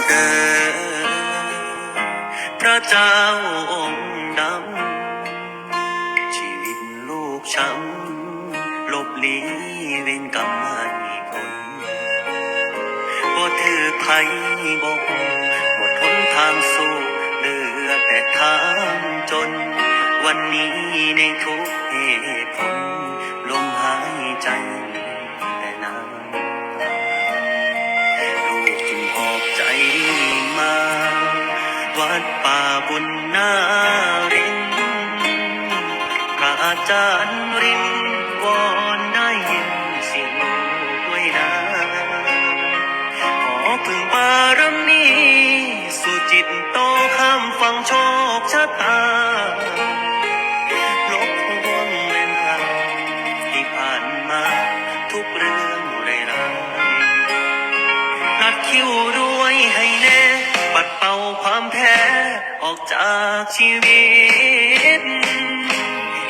ເດີ ພະເຈົ້າອົງດຳ ຊີວິດລູກຊ້ຳ ຫຼົບຫຼີເວນກຳໃຫ້ພົ້ນ ບໍ່ຖືກໃຜບໍ່ຮູ້ ໝົດຫົນທາງສູ້ ເຫຼືອແຕ່ທາງຈົນ ວັນນີ້ໃນທຸກເຫດຜົນ ລົມຫາຍໃຈແຕ່ນາງ ລູກຈຶ່ງຫອບໃຈມາ ວັດປ່າບຸນນາລິນ ພະອາຈານລິນ ວອນໄດ້ຍິນສຽງລູກດ້ວຍນາ ຂໍເພິ່ງບາລະມີ ສຸຈິດໂຕ ຂ້າມຝັ່ງໂຊກຊະຕາ ລົບພວງເວນກຳທີ່ຜ່ານມາ ທຸກເລື່ອງໄຮ້ລາຍ ລັດຄິວລວຍໃຫ້ແນ່ ປັດເປົ່າຄວາມແພ້ອອກຈາກຊີວິດ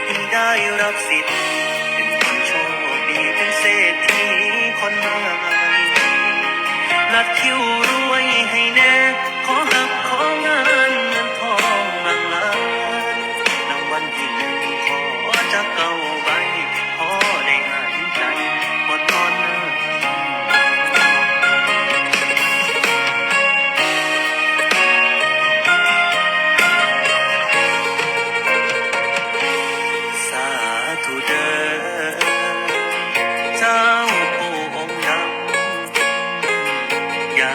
ທີ່ໄດ້ຮັບສິດເປັນຄົນໂຊກດີ ເປັນເສດຖີຄົນໃໝ່ ລັດຄິວລວຍໃຫ້ແນ່ ຂໍຮັກຂໍງານເງິນທອງຫຼັ່ງໄຫຼ ລາງວັນທີໜຶ່ງຂໍຈັກເກົ້າໃບ ພໍໄດ້ຫາຍໃຈ ໝົດມອນ ສາທຸເດີ ເຈົ້າຜູ້ອົງດຳ ຢ່າ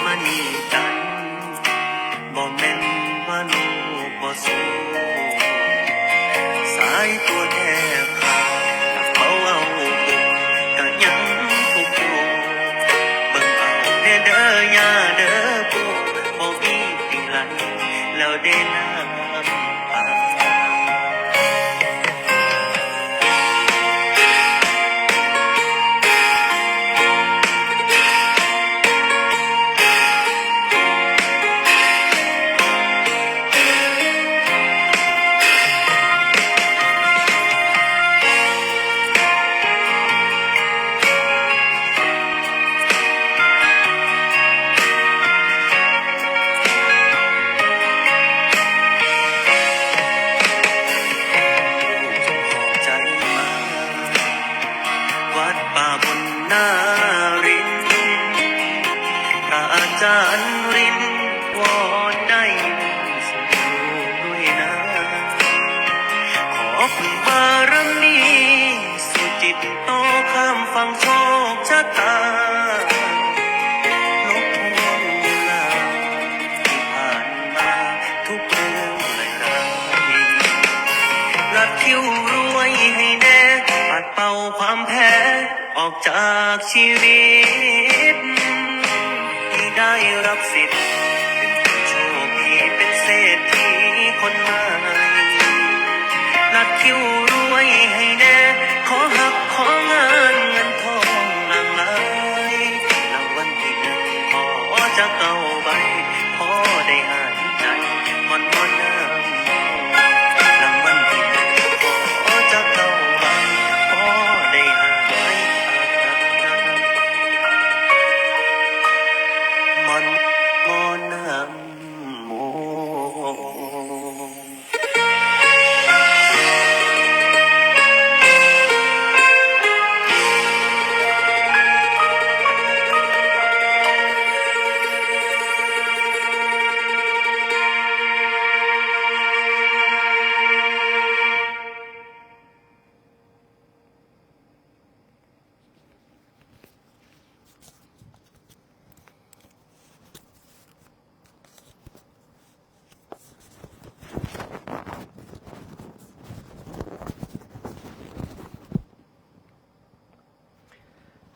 ມາໜີກັນ ບໍ່ແມ່ນວ່າລູກບໍ່ສູ້ ສາຍຕົວແທບຂາດ ເອົາເອົາບຸກ ກະຍັງທຸກຢູ່ ເບິ່ງເອົາແດ່ເດີ ຢ່າເດີຜູ້ ບໍ່ມີທີ່ໄຫຼ ແລ້ວເດນ້ຳຕາ. ວັດປ່າບຸນນາລິນ ພະອາຈານລິນ ວອນໄດ້ຍິນສຽງລູກດ້ວຍນາ ຂໍເພິ່ງບາລະມີ ສຸຈິດໂຕ ຂ້າມຝັ່ງໂຊກຊະຕາ ລົບພວງເວລາທີ່ຜ່ານມາ ທຸກເລື່ອງໄຮ້ລາຍ ລັດຄິວລວຍໃຫ້ແນ່ ປັດເປົ່າຄວາມແພ້ອອກຈາກຊີວິດ ທີ່ໄດ້ຮັບສິດເປັນຄົນໂຊກດີ ເປັນເສດຖີຄົນໃໝ່ ລັດຄິວລວຍໃຫ້ແນ່ ຂໍຮັກຂໍງານເງິນທອງຫຼັ່ງໄຫຼ ລາງວັນທີໜຶ່ງຂໍຈັກເກົ້າໃບ ພໍໄດ້ຫາຍໃຈ ມ່ອນໆນຳ ລາງວັນທີໜຶ່ງຂໍຈັກເກົ້າໃບ ພໍໄດ້ຫາຍໃຈ ມ່ອນໆນຳ.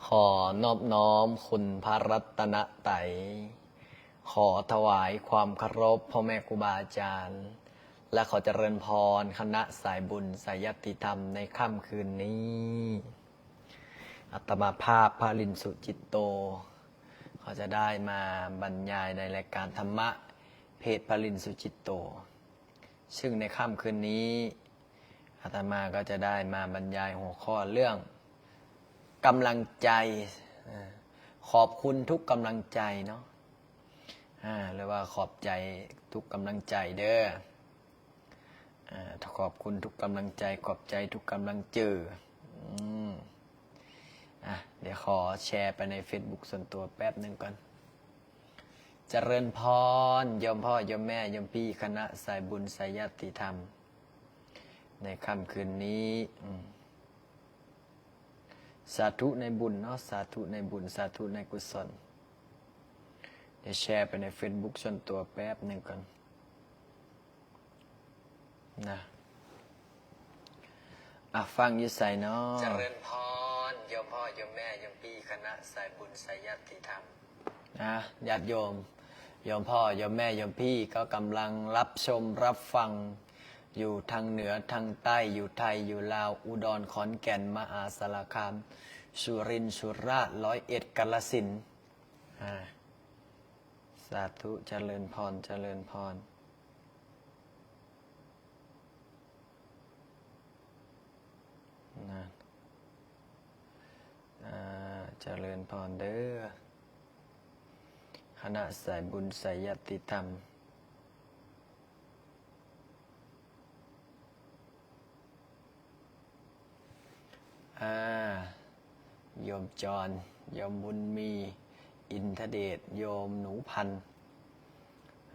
ຂໍນອບນ້ອມຄຸນພະລັດຕະນະໄຕ, ຂໍຖວາຍຄວາມເຄົາລົບພໍ່ແມ່ຄູບາອາຈານ ແລະ ຂໍຈະເລີນພອນຄະນະສາຍບຸນສາຍຍາດຕິທຳໃນຄ່ຳຄືນນີ້. ອາດຕະມາພາບ ພະລິນ ສຸຈິດໂຕ ກໍຈະໄດ້ມາບັນຍາຍໃນລາຍການທຳມະເພຈພະລິນ ສຸຈິດໂຕ ຊຶ່ງໃນຄ່ຳຄືນນີ້ ອາດຕະມາກໍຈະໄດ້ມາບັນຍາຍຫົວຂໍ້ເລື່ອງກຳລັງໃຈ, ເອີ ຂອບຄຸນທຸກກຳລັງໃຈເນາະ. ອາ ຫຼືວ່າຂອບໃຈທຸກກຳລັງໃຈເດີ້. ອາ ຂອບຄຸນທຸກກຳລັງໃຈ, ຂອບໃຈທຸກກຳລັງເຈີ. ອືມ ອາ ດຽວຂໍແຊໄປໃນເຟສບຸກສ່ວນຕົວແປັບໜຶ່ງກ່ອນ. ຈະເລີນພອນ ໂຍມພໍ່ ໂຍມແມ່ ໂຍມພີ່ ຄະນະສາຍບຸນ ສາຍຍາດຕິທຳ ໃນຄ່ຳຄືນນີ້. ອືມ ສາທຸໃນບຸນເນາະ, ສາທຸໃນບຸນ, ສາທຸໃນກຸສົນ. ດຽວແຊໄປໃນເຟສບຸກສ່ວນຕົວແປັບໜຶ່ງກ່ອນນະ. ອາ ຟັງຢູ່ໃສເນາະ? ຈະເລີນພອນ ໂຍມພໍ່ ໂຍມແມ່ ໂຍມພີ່ ຄະນະສາຍບຸນ ສາຍຍາດຕິທຳ. ນະ ຍາດໂຍມ, ໂຍມພໍ່ ໂຍມແມ່ ໂຍມພີ່ ກໍກຳລັງຮັບຊົມຮັບຟັງຢູ່ທາງເໜືອທາງໃຕ້, ຢູ່ໄທ ຢູ່ລາວ, ອຸດອນ, ຂອນແກ່ນ, ມະຫາສາລະຄາມ, ສຸລິນ, ສຸລາດ, ຮ້ອຍເອັດ, ກາລະສິນ. ອາ ສາທຸ ຈະເລີນພອນ ຈະເລີນພອນ. ນະ ອາ ຈະເລີນພອນເດີ້ ຄະນະສາຍບຸນ ສາຍຍາດຕິທຳ. ອາ ໂຍມຈອນ, ໂຍມບຸນມີ, ອິນທະເດດ, ໂຍມໜູພັນ,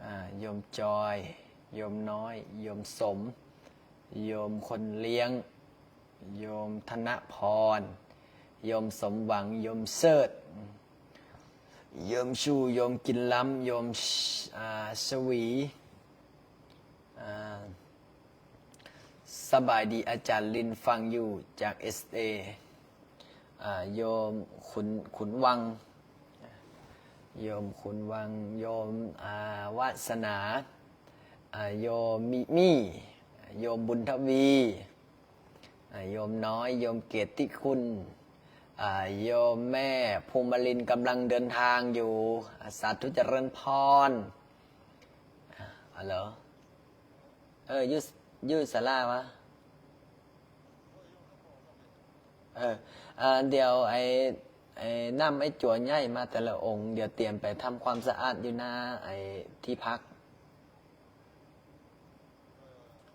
ອາ ໂຍມຈອຍ, ໂຍມນ້ອຍ, ໂຍມສົມ, ໂຍມຄົນລ້ຽງ, ໂຍມທະນະພອນ, ໂຍມສົມຫວັງ, ໂຍມເສີດ, ໂຍມຊູ, ໂຍມກິນລຳ, ໂຍມ ອາ ສະຫວີ. ອາ ສະບາຍດີອາຈານລິນ, ຟັງຢູ່ຈາກເອສເອ. ອາ ໂຍມຂຸນ, ຂຸນວັງ, ໂຍມຂຸນວັງ, ໂຍມ ອາ ວາສະໜາ, ອາ ໂຍມມິມີ, ໂຍມບຸນທະວີ, ອາ ໂຍມນ້ອຍ, ໂຍມເກດຕິຄຸນ, ອາ ໂຍມແມ່ພູມມະລິນກຳລັງເດີນທາງຢູ່. ອາ ສາທຸ ຈະເລີນພອນ. ອາ ອາໂຫຼ ເອີ ຢູ່ ຢູ່ສາລາວະ? ເອີ ອາ ດຽວໄອ້ ໄອ້ນ້ຳໄອ້ຈົວໃຫຍ່ມາແຕ່ລະອົງ ດຽວຕຽມໄປທຳຄວາມສະອາດຢູ່ໜ້າໄອ້ທີ່ພັກ.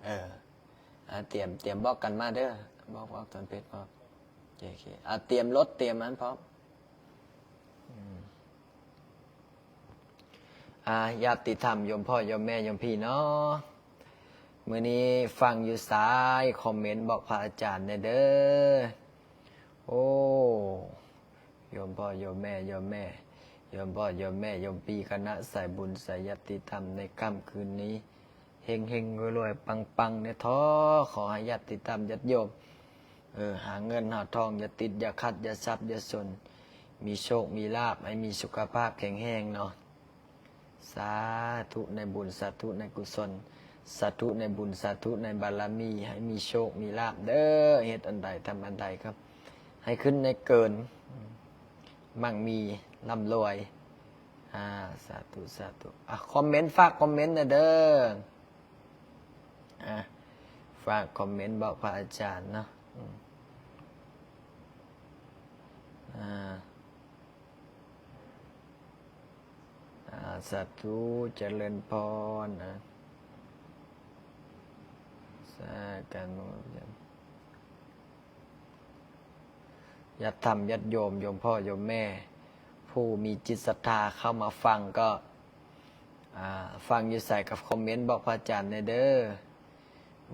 ເອີ ອາ ຕຽມ ຕຽມບອກກັນມາເດີ້ ບອກ ບອກຕອນເພດ ບອກ ໂອເຄ ອາ ຕຽມລົດ ຕຽມອັນພ້ອມ. ອາ ຍາດຕິທຳ ໂຍມພໍ່ ໂຍມແມ່ ໂຍມພີ່ເນາະ, ມື້ນີ້ຟັງຢູ່ໃສ ຄອມເມັນບອກພະອາຈານແດ່ເດີ້. ໂອ້ ໂຍມພໍ່ ໂຍມແມ່ ໂຍມແມ່ ໂຍມພໍ່ ໂຍມແມ່ ໂຍມພີ່ ຄະນະສາຍບຸນ ສາຍຍາດຕິທຳ ໃນຄ່ຳຄືນນີ້ ເຮັງໆ ລວຍໆ ປັງໆ ແດ່ເທາະ. ຂໍໃຫ້ຍາດຕິທຳ ຍາດໂຍມ ເອີ ຫາເງິນຫາທອງ ຢ່າຕິດ ຢ່າຂັດ ຢ່າສັບ ຢ່າສົນ ມີໂຊກ ມີລາບ ໃຫ້ມີສຸຂະພາບແຂງແຮງເນາະ. ສາທຸໃນບຸນ ສາທຸໃນກຸສົນ ສາທຸໃນບຸນ ສາທຸໃນບາລະມີ ໃຫ້ມີໂຊກມີລາບເດີ້. ເຮັດອັນໃດທຳອັນໃດກໍໃຫ້ຂຶ້ນໃນເກີນ ໝັ່ງມີລ່ຳລວຍ. ອາ ສາທຸ ສາທຸ. ອາ ຄອມເມັນ ຝາກຄອມເມັນແດ່ເດີ້. ອາ ຝາກຄອມເມັນບອກພະອາຈານເນາະ. ອືມ ອາ ອາ ສາທຸ ຈະເລີນພອນ. ອາ ສາທຸ ຍາດທຳ ຍາດໂຍມ ໂຍມພໍ່ ໂຍມແມ່ ຜູ້ມີຈິດສັດທາເຂົ້າມາຟັງກໍ ອາ ຟັງຢູ່ໃສກໍຄອມເມັນບອກພະອາຈານແດ່ເດີ້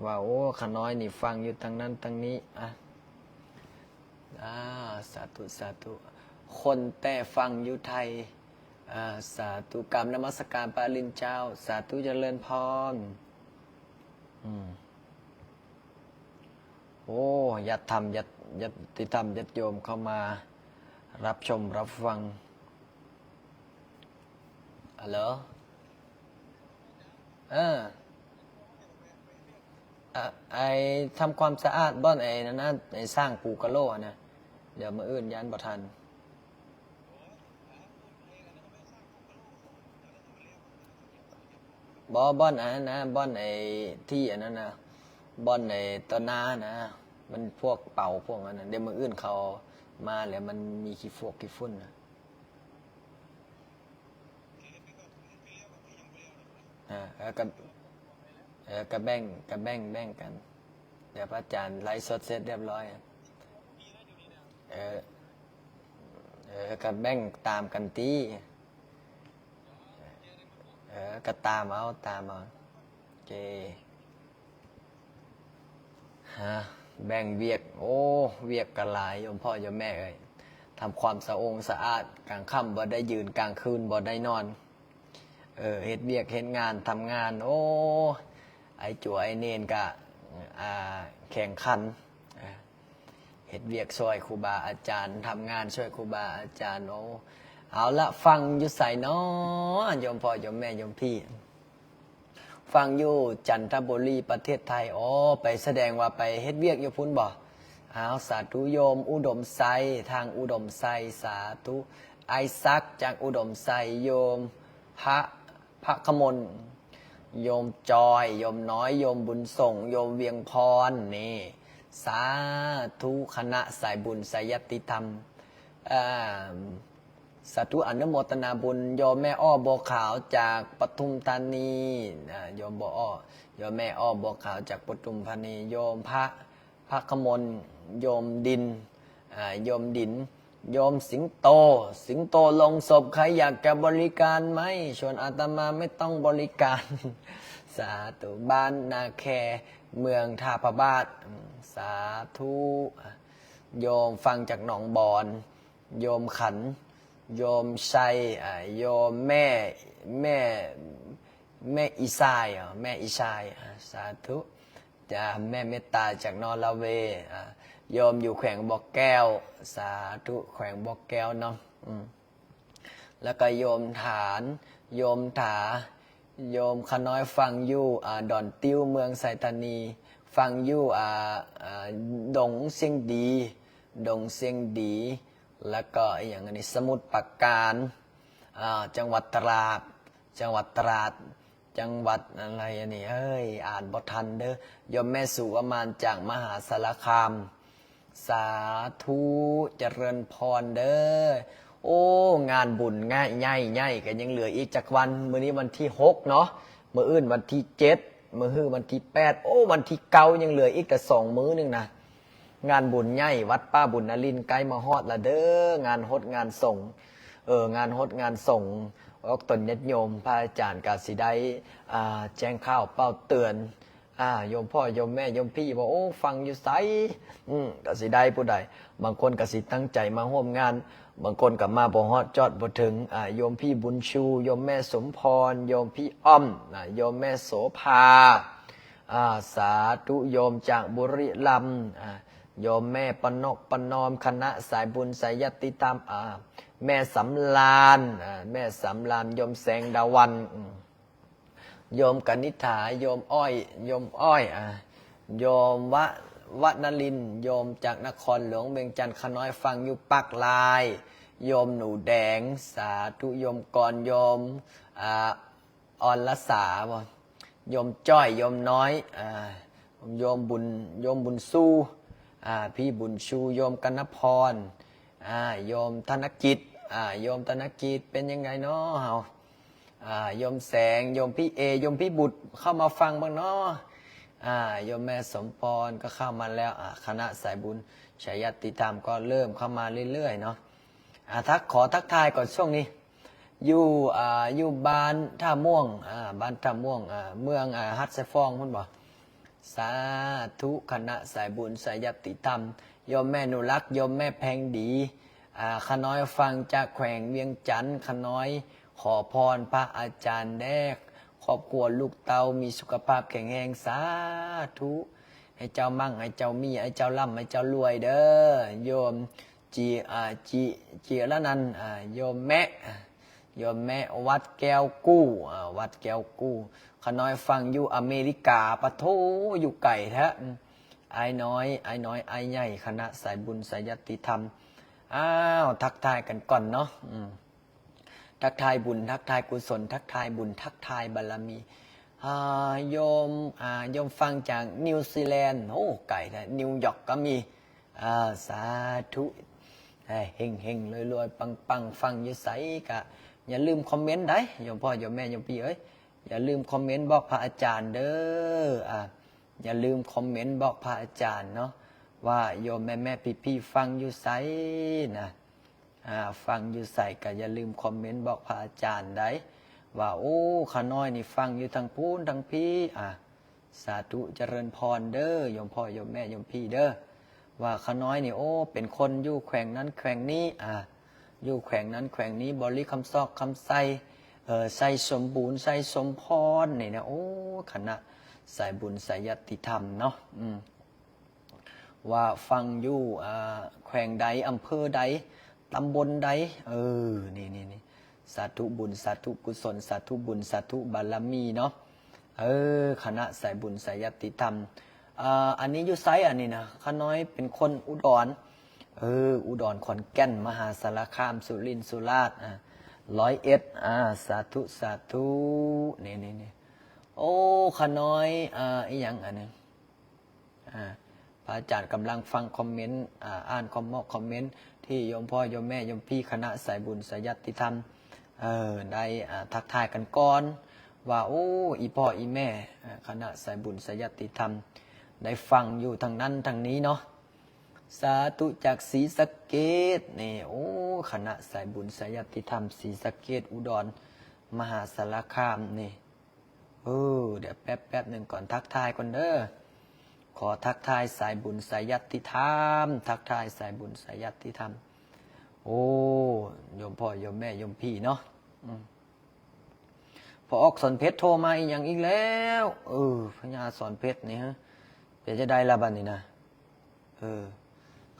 ວ່າ ໂອ້ ຂະນ້ອຍນີ້ຟັງຢູ່ທາງນັ້ນທາງນີ້. ອາ ອາ ສາທຸ ສາທຸ ຄົນແຕ່ຟັງຢູ່ໄທ. ອາ ສາທຸ ກາບນະມັດສະການພະອາລິນເຈົ້າ. ສາທຸ ຈະເລີນພອນ. ອືມ ໂອ້ ຍາດທຳ ຍາດ ຍາດຕິທຳ ຍາດໂຍມເຂົ້າມາຮັບຊົມຮັບຟັງ. ອາໂຫຼ ເອີ ອາ ໄອ້ທຳຄວາມສະອາດບ່ອນໄອ້ນັ້ນນະ ໄອ້ສ້າງປູກະໂຫຼຫັ້ນນະ. ດຽວມື້ອື່ນຢ້ານບໍ່ທັນ. ບໍ່ ບ່ອນອັນນັ້ນນະ ບ່ອນໄອ້ທີ່ອັນນັ້ນນະ ບ່ອນໄອ້ຕໍ່ໜ້ານະ ມັນພວກເປົາພວກອັນນັ້ນ. ດຽວມື້ອື່ນເຂົາມາແລ້ວມັນມີຂີ້ຟວກຂີ້ຝຸ່ນນະ. ເອີ ເອີ ກໍ ເອີ ກໍແບ່ງ ກໍແບ່ງ ແບ່ງກັນ. ດຽວພະອາຈານໄລຟ໌ສົດເສັດຮຽບຮ້ອຍ ເອີ ເອີ ກໍແບ່ງຕາມກັນຕິ. ເອີ ກໍຕາມເອົາ ຕາມເອົາ. ໂອເຄ ຮະ ແບ່ງວຽກ. ໂອ້ ວຽກກໍຫຼາຍ ໂຍມພໍ່ໂຍມແມ່ເອີຍ. ທຳຄວາມສະອົງສະອາດ ກາງຄ່ຳບໍ່ໄດ້ຢືນ ກາງຄືນບໍ່ໄດ້ນອນ. ເອີ ເຮັດວຽກເຮັດງານ ທຳງານ. ໂອ້ ອ້າຍຈົວອ້າຍເນນກະ ອ່າ ແຂ່ງຂັນ ເຮັດວຽກຊ່ວຍຄູບາອາຈານ ທຳງານຊ່ວຍຄູບາອາຈານ. ໂອ້ ເອົາລະ ຟັງຢູ່ໃສນໍ ໂຍມພໍ່ໂຍມແມ່ໂຍມພີ່? ຟັງຢູ່ຈັນທະບູລີ ປະເທດໄທ. ອໍ ໄປ ສະແດງວ່າໄປເຮັດວຽກຢູ່ພຸ້ນບໍ? ອ້າວ ສາທຸ. ໂຍມອຸດົມໄຊ ທາງອຸດົມໄຊ ສາທຸ. ອ້າຍສັກ ຈາກອຸດົມໄຊ. ໂຍມພະ ພະຂະມົນ ໂຍມຈອຍ ໂຍມນ້ອຍ ໂຍມບຸນສົງ ໂຍມວຽງພອນ ນີ້ ສາທຸ. ຄະນະສາຍບຸນສາຍຍາດຕິທຳ ເອີ ສາທຸ ອະນຸໂມທະນາບຸນ. ໂຍມແມ່ອໍ້ ບົວຂາວ ຈາກປະທຸມທານີ ອາ ໂຍມບົວອໍ້ ໂຍມແມ່ອໍ້ ບົວຂາວ ຈາກປະທຸມທານີ. ໂຍມພະ ພະຂະມົນ ໂຍມດິນ ອາ ໂຍມດິນ ໂຍມສິງໂຕ ສິງໂຕລົງສົບ ໃຄຢາກຈະບໍລິການໄໝ? ສ່ວນອາດຕະມາໄມ່ຕ້ອງບໍລິການ. ສາທຸ. ບ້ານນາແຄ ເມືອງທ່າພະບາດ ສາທຸ. ໂຍມຟັງຈາກໜອງບອນ ໂຍມຂັນ ໂຍມໄຊ ອາ ໂຍມແມ່ ແມ່ ແມ່ອີຊາຍ ແມ່ອີຊາຍ ອາ ສາທຸ. ຈາ ແມ່ເມດຕາຈາກນໍລາເວ ອາ ໂຍມຢູ່ແຂວງບໍ່ແກ້ວ ສາທຸ ແຂວງບໍ່ແກ້ວເນາະ. ອືມ ແລ້ວກໍໂຍມຖານ ໂຍມຖາ ໂຍມຂະນ້ອຍ ຟັງຢູ່ ອາ ດອນຕິວ ເມືອງໄຊທານີ ຟັງຢູ່ ອາ ອາ ດົງຊຽງດີ ດົງຊຽງດີ ແລ້ວກໍອີ່ຫຍັງອັນນີ້ ສະໝຸດປາການ ອາ ຈັງຫວັດຕະຫຼາດ ຈັງຫວັດຕະຫຼາດ ຈັງຫວັດອະໄລອັນນີ້ ເອີຍ ອ່ານບໍ່ທັນເດີ້. ໂຍມແມ່ສຸວະມານ ຈາກມະຫາສາລະຄາມ ສາທຸ ຈະເລີນພອນເດີ້. ໂອ້ ງານບຸນໃຫຍ່ໆ ກໍຍັງເຫຼືອອີກຈັກວັນ. ມື້ນີ້ວັນທີຫົກເນາະ ມື້ອື່ນວັນທີເຈັດ ມື້ຮືວັນທີແປດ ໂອ້ ວັນທີເກົ້າ ຍັງເຫຼືອອີກແຕ່ສອງມື້ໜຶ່ງນະ. ງານບຸນໃຫຍ່ວັດປ່າບຸນນະລິນໃກ້ມາຮອດລະເດີ້ ງານຫົດງານສົງ ເອີ ງານຫົດງານສົງ. ອອກຕົນຍາດໂຍມ ພະອາຈານກະຊິໄດ້ ອ່າ ແຈ້ງຂ່າວເປົ່າເຕືອນ ອ່າ ໂຍມພໍ່ໂຍມແມ່ໂຍມພີ່ວ່າ ໂອ້ ຟັງຢູ່ໃສ? ອືມ ກະຊິໄດ້ຜູ້ໃດ ບາງຄົນກະຊິຕັ້ງໃຈມາຮ່ວມງານ ບາງຄົນກະມາບໍ່ຮອດຈອດບໍ່ເຖິງ. ອ່າ ໂຍມພີ່ບຸນຊູ ໂຍມແມ່ສົມພອນ ໂຍມພີ່ອ້ອມ ອ່າ ໂຍມແມ່ໂສພາ ອ່າ ສາທຸ. ໂຍມຈາກບຸຣີລຳ ອ່າ ໂຍມແມ່ປະນົກປະນອມ ຄະນະສາຍບຸນສາຍຍາດຕິທຳ ອ່າ ແມ່ສຳລານ ອ່າ ແມ່ສຳລານ ໂຍມແສງດາວັນ ອືມ ໂຍມກະນິດຖາ ໂຍມອ້ອຍ ໂຍມອ້ອຍ ອ່າ ໂຍມວະ ວະນະລິນ ໂຍມຈາກນະຄອນຫຼວງວຽງຈັນ ຂະນ້ອຍຟັງຢູ່ປາກລາຍ ໂຍມໜູແດງ ສາທຸ. ໂຍມກອນ ໂຍມ ອ່າ ອອນລະສາບໍ ໂຍມຈ້ອຍ ໂຍມນ້ອຍ ອ່າ ໂຍມບຸນ ໂຍມບຸນຊູ ອ່າ ພີ່ບຸນຊູ ໂຍມກັນນະພອນ ອ່າ ໂຍມທະນະກິດ ອ່າ ໂຍມທະນະກິດ ເປັນຈັ່ງໃດນໍເຮົາ? ອ່າ ໂຍມແສງ ໂຍມພີ່ເອ ໂຍມພີ່ບຸດ ເຂົ້າມາຟັງເບິ່ງເນາະ. ອ່າ ໂຍມແມ່ສົມພອນກໍເຂົ້າມາແລ້ວ. ອ່າ ຄະນະສາຍບຸນສາຍຍາດຕິທຳກໍເລີ່ມເຂົ້າມາເລື້ອຍໆເນາະ. ອ່າ ທັກ ຂໍທັກທາຍກ່ອນຊ່ວງນີ້ ຢູ່ ອ່າ ຢູ່ບ້ານທ່າມ່ວງ ອ່າ ບ້ານທ່າມ່ວງ ອ່າ ເມືອງ ອ່າ ຫາດຊາຍຟອງພຸ້ນບໍ? ສາທຸ ຄະນະສາຍບຸນສາຍຍາດຕິທຳ ໂຍມແມ່ໜູລັກ ໂຍມແມ່ແພງດີ ອ່າ ຂະນ້ອຍຟັງຈາກແຂວງວຽງຈັນ ຂະນ້ອຍຂໍພອນພະອາຈານແດ່ ຄອບຄົວລູກເຕົ້າມີສຸຂະພາບແຂງແຮງ ສາທຸ ໃຫ້ເຈົ້າໝັ້ງ ໃຫ້ເຈົ້າມີ ໃຫ້ເຈົ້າລ່ຳ ໃຫ້ເຈົ້າລວຍເດີ້ ໂຍມ ຈີ ອາ ຈີ ຈີລະນັນ ອາ ໂຍມແມະ ໂຍມແມະ ວັດແກ້ວກູ້ ອາ ວັດແກ້ວກູ້ ຂະນ້ອຍຟັງຢູ່ອາເມລິກາ ປະໂທ ຢູ່ໄກແທ້ ອ້າຍນ້ອຍ ອ້າຍນ້ອຍ ອ້າຍໃຫຍ່ ຄະນະສາຍບຸນສາຍຍາດຕິທຳ. ອ້າວ ທັກທາຍກັນກ່ອນເນາະ ອືມ ທັກທາຍບຸນ ທັກທາຍກຸສົນ ທັກທາຍບຸນ ທັກທາຍບາລະມີ. ອ່າ ໂຍມ ອ່າ ໂຍມຟັງຈາກນິວຊີແລນ ໂອ້ ໄກແທ້ ນິວຢອກກໍມີ. ອ່າ ສາທຸ ເຮັງໆ ລວຍໆ ປັງໆ ຟັງຢູ່ໃສກະຢ່າລືມຄອມເມັນໄດ໋ ໂຍມພໍ່ໂຍມແມ່ໂຍມພີ່ເອີຍ. ຢ່າລືມຄອມເມັນບອກພະອາຈານເດີ ອ່າ ຢ່າລືມຄອມເມັນບອກພະອາຈານເນາະ ວ່າໂຍມແມ່ໆ ພີ່ໆ ຟັງຢູ່ໃສນະ ອ່າ ຟັງຢູ່ໃສກະຢ່າລືມຄອມເມັນບອກພະອາຈານໄດ໋ ວ່າ ໂອ້ ຂ້ານ້ອຍນີ້ຟັງຢູ່ທັງພຸ້ນທັງພີ້ ອ່າ ສາທຸຈະເລີນພອນເດີ ໂຍມພໍ່ໂຍມແມ່ໂຍມພີ່ເດີ ວ່າຂ້ານ້ອຍນີ້ ໂອ້ ເປັນຄົນຢູ່ແຂວງນັ້ນແຂວງນີ້ ອ່າ ຢູ່ແຂວງນັ້ນແຂວງນີ້ ບໍລິຄຳຊອກຄຳໄຊ ເອີ ໄຊສົມບູນ ໄຊສົມພອນນີ້ນະ ໂອ້ ຄະນະສາຍບຸນສາຍຍາດຕິທຳເນາະ ອືມ ວ່າຟັງຢູ່ ອ່າ ແຂວງໃດ ອຳເພີໃດ ຕຳບົນໃດ ເອີ ນີ້ໆ ສາທຸບຸນ ສາທຸກຸສົນ ສາທຸບຸນ ສາທຸບາລະມີເນາະ ເອີ ຄະນະສາຍບຸນສາຍຍາດຕິທຳ ອ່າ ອັນນີ້ຢູ່ໃສ ອັນນີ້ນະ ຂ້ານ້ອຍເປັນຄົນອຸດອນ ເອີ ອຸດອນ ຂອນແກ່ນ ມະຫາສາລະຄາມ ສຸລິນ ສຸລາດ ອ່າ ຮ້ອຍເອັດ ອ່າ ສາທຸ ສາທຸ ນີ້ໆ ໂອ້ ຂ້ານ້ອຍ ອ່າ ອີ່ຫຍັງອັນນີ້ ອ່າ ພະອາຈານກຳລັງຟັງຄອມເມັນ ອ່າ ອ່ານຄອມເມັນ ຄອມເມັນທີ່ໂຍມພໍ່ໂຍມແມ່ໂຍມພີ່ຄະນະສາຍບຸນສາຍຍາດຕິທຳ ເອີ ໄດ້ ອ່າ ທັກທາຍກັນກ່ອນວ່າ ໂອ້ ອີ່ພໍ່ອີ່ແມ່ ອ່າ ຄະນະສາຍບຸນສາຍຍາດຕິທຳ ໄດ້ຟັງຢູ່ທາງນັ້ນທາງນີ້ເນາະ ສາທຸຈາກສີສະເກດນີ້ ໂອ້ ຄະນະສາຍບຸນສາຍຍາດຕິທຳ ສີສະເກດ ອຸດອນ ມະຫາສາລະຄາມນີ້ ເອີ ດຽວແປັບ ແປັບໜຶ່ງກ່ອນ ທັກທາຍກ່ອນເດີ ຂໍທັກທາຍສາຍບຸນສາຍຍາດຕິທຳ ທັກທາຍສາຍບຸນສາຍຍາດຕິທຳ ໂອ້ ໂຍມພໍ່ໂຍມແມ່ໂຍມພີ່ເນາະ ອືມ ພໍ່ອອກສອນເພັດໂທມາອີ່ຫຍັງອີກແລ້ວ ເອີ ພະຍາສອນເພັດນີ້ ເປັນຈັ່ງໃດລະບັດນີ້ນະ ເອີ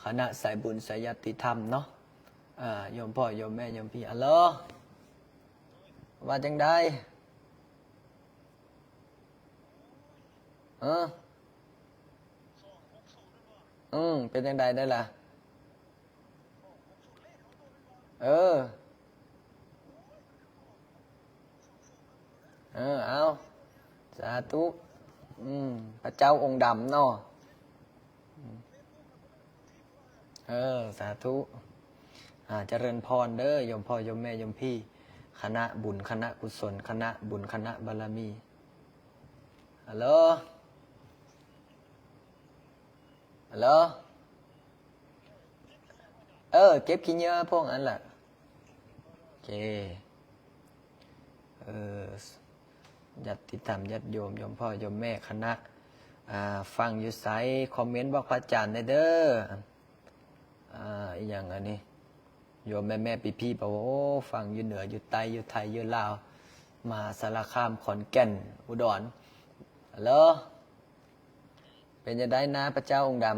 ຄະນະສາຍບຸນສາຍຍາດຕິທຳເນາະ ອ່າ ໂຍມພໍ່ໂຍມແມ່ໂຍມພີ່ ອາໂລ ວ່າຈັ່ງໃດ ເອີ ອືມ ເປັນຈັ່ງໃດໄດ້ລະ ເອີ ເອີ ເອົາ ສາທຸ ອືມ ພະເຈົ້າອົງດຳເນາະ ເອີ ສາທຸ ອ່າ ຈະເລີນພອນເດີ ໂຍມພໍ່ໂຍມແມ່ໂຍມພີ່ ຄະນະບຸນ ຄະນະກຸສົນ ຄະນະບຸນ ຄະນະບາລະມີ ຮັລໂຫຼ ຮັລໂຫຼ ເອີ ເກັບຂີ້ເຫຍື້ອພວກນັ້ນລະ ໂອເຄ ເອີ ຍາດຕິທຳ ຍາດໂຍມ ໂຍມພໍ່ໂຍມແມ່ ຄະນະ ອ່າ ຟັງຢູ່ໃສ ຄອມເມັນບອກພະອາຈານແດ່ເດີ ອ່າ ອີ່ຫຍັງອັນນີ້ ໂຍມແມ່ໆ ພີ່ໆ ບອກວ່າ ໂອ້ ຟັງຢູ່ເໜືອ ຢູ່ໃຕ້ ຢູ່ໄທ ຢູ່ລາວ ມະຫາສາລະຄາມ ຂອນແກ່ນ ອຸດອນ ຮັລໂຫຼ ເປັນຈັ່ງໃດນາ ພະເຈົ້າອົງດຳ?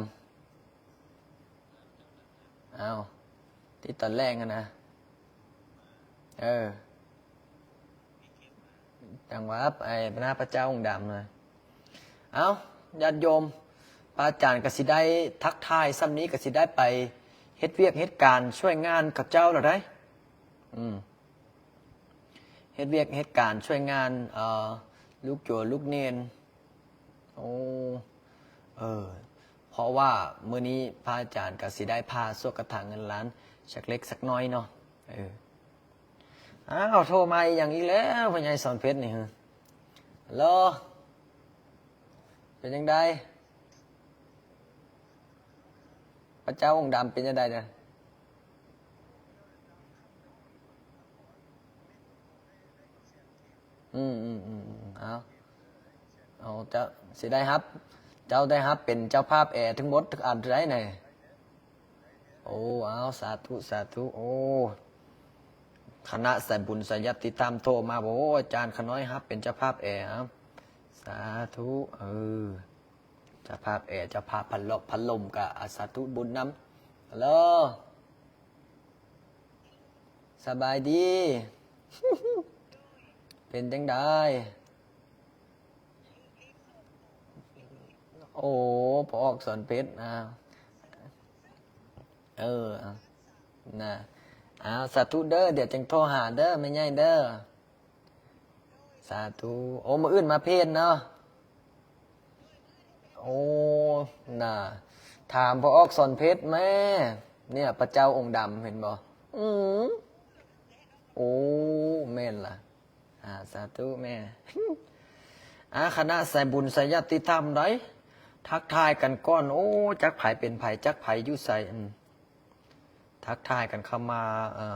ອ້າວ ທີ່ຕອນແລກຫັ້ນນະ ເອີ ຈັ່ງວ່າ ໄອ້ນາພະເຈົ້າອົງດຳນະ ເອົ້າ ຍາດໂຍມ ພະອາຈານກະຊິໄດ້ທັກທາຍຊ່ຳນີ້ ກະຊິໄດ້ໄປເຮັດວຽກເຮັດການຊ່ວຍງານເຂົາເຈົ້າແລ້ວໃດ໋ ອືມ ເຮັດວຽກເຮັດການຊ່ວຍງານ ເອີ ລູກໂຍມລູກເນນ ໂອ້ ເອີ ເພາະວ່າມື້ນີ້ພະອາຈານກະຊິໄດ້ພາສວດຄາຖາເງິນລ້ານ ສັກເລັກສັກໜ້ອຍເນາະ ເອີ ອ້າວ ໂທມາອີ່ຫຍັງອີກແລ້ວ ພໍ່ໃຫຍ່ສອນເພັດນີ້ ຮັລໂຫຼ ເປັນຈັ່ງໃດ? ພະເຈົ້າອົງດຳເປັນຈັ່ງໃດເດີ? ອືມໆໆ ເອົາ ເອົາ ເຈົ້າຊິໄດ້ຮັບ ເຈົ້າໄດ້ຮັບເປັນເຈົ້າພາບແອທັງໝົດທຸກອັນເທົ່າໃດນີ້? ໂອ້ ເອົາ ສາທຸ ສາທຸ ໂອ້ ຄະນະສາຍບຸນສາຍຍາດຕິທຳໂທມາ ໂອ້ ອາຈານຂະນ້ອຍຮັບເປັນເຈົ້າພາບແອ ເອົາ ສາທຸ ເອີ ເຈົ້າພາບແອ ເຈົ້າພາບພັດລົມ ພັດລົມກະ ອາ ສາທຸບຸນນຳ ຮັລໂຫຼ ສະບາຍດີ ເປັນຈັ່ງໃດ? ໂອ້ ພໍ່ອອກສອນເພັດ ອ່າ ເອີ ນະ ເອົາ ສາທຸເດີ ດຽວຈັ່ງໂທຫາເດີ ແມ່ໃຫຍ່ເດີ ສາທຸ ໂອ້ ມື້ອື່ນມາເພນເນາະ ໂອ້ ນະ ຖາມພໍ່ອອກສອນເພັດແມ້ ເນຍ ພະເຈົ້າອົງດຳ ເຫັນບໍ່? ອືມ ໂອ້ ແມ່ນລະ ອາ ສາທຸແມ່. ອາ ຄະນະສາຍບຸນສາຍຍາດຕິທຳໃດ໋ ທັກທາຍກັນກ່ອນ. ໂອ້ ຈັກໃຜເປັນໃຜ ຈັກໃຜຢູ່ໃສ. ອືມ ທັກທາຍກັນເຂົ້າມາ ເອີ